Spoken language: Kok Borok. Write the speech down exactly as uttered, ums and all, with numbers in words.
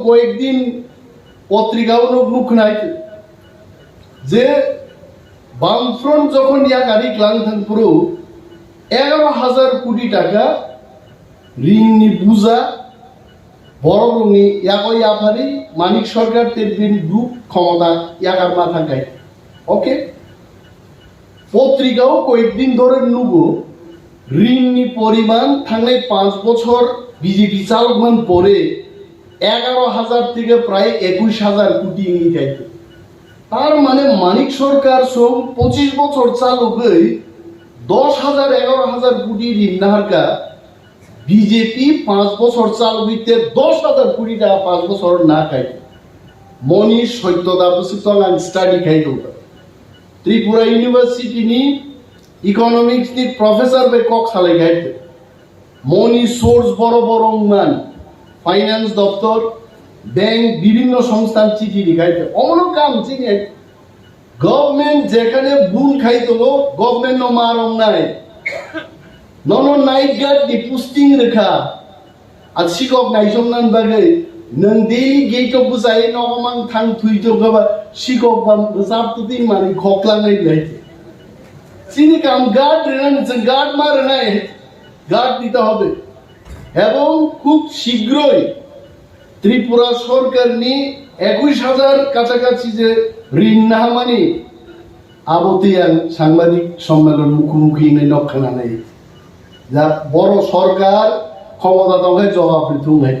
কয়েকদিন পত্রিকাও nuk nuk khwnai je Bamfront jokhon yakari klang thang phuru egaro hajar koti taka rinni buja borok rokni yago yaphari Manik Sarkar tei bini group khomota yakar ma thangkai. Okay? Potrikao koyekdin dhore nugo, rinni poriman thangnai panch bochor B J P chalokman pore egaro hajar theke prai ekush hajar koti wngwi khaikhe. Tar mane Manik Sarkar song pochish bochor chalogwi dosh hajar, egaro hajar koti rin naharkha, B J P panch bochor chalogwi te dosh hajar koti taka panch bochor na khaikhe. Moni soitto da bwswk tong ang study khai tongkha. Tripura University ni Economics ni professor bai kok salai khaikhe. Moni source boro boro wngman, finance doptor, bank, bibinno songsthan chiti ri khaikhe. Omono kam chini government jekhane bul khai tongo, government no ma rongnai. Nono night guard ni posting rwkha. A sikok naisomnani bagwi nwng daily gate o bwchai nogo mang thang thwi tongkha ba sikok ba bwchap twtwi manwi khoklangnai belai. Chini kam guard rwnani, chwng guard ma rwnai, guard দিতে হবে। এবং খুব শীঘ্রই ত্রিপুরা সরকারনি একুশ হাজার কাছাকাছি যে ঋণ নাহামানি abo tei ang sangbadik sommelon mukhu mukhi hinwi nok khwnanai. Ja, boro sorkar khomota tongkhe jobab rithung hai.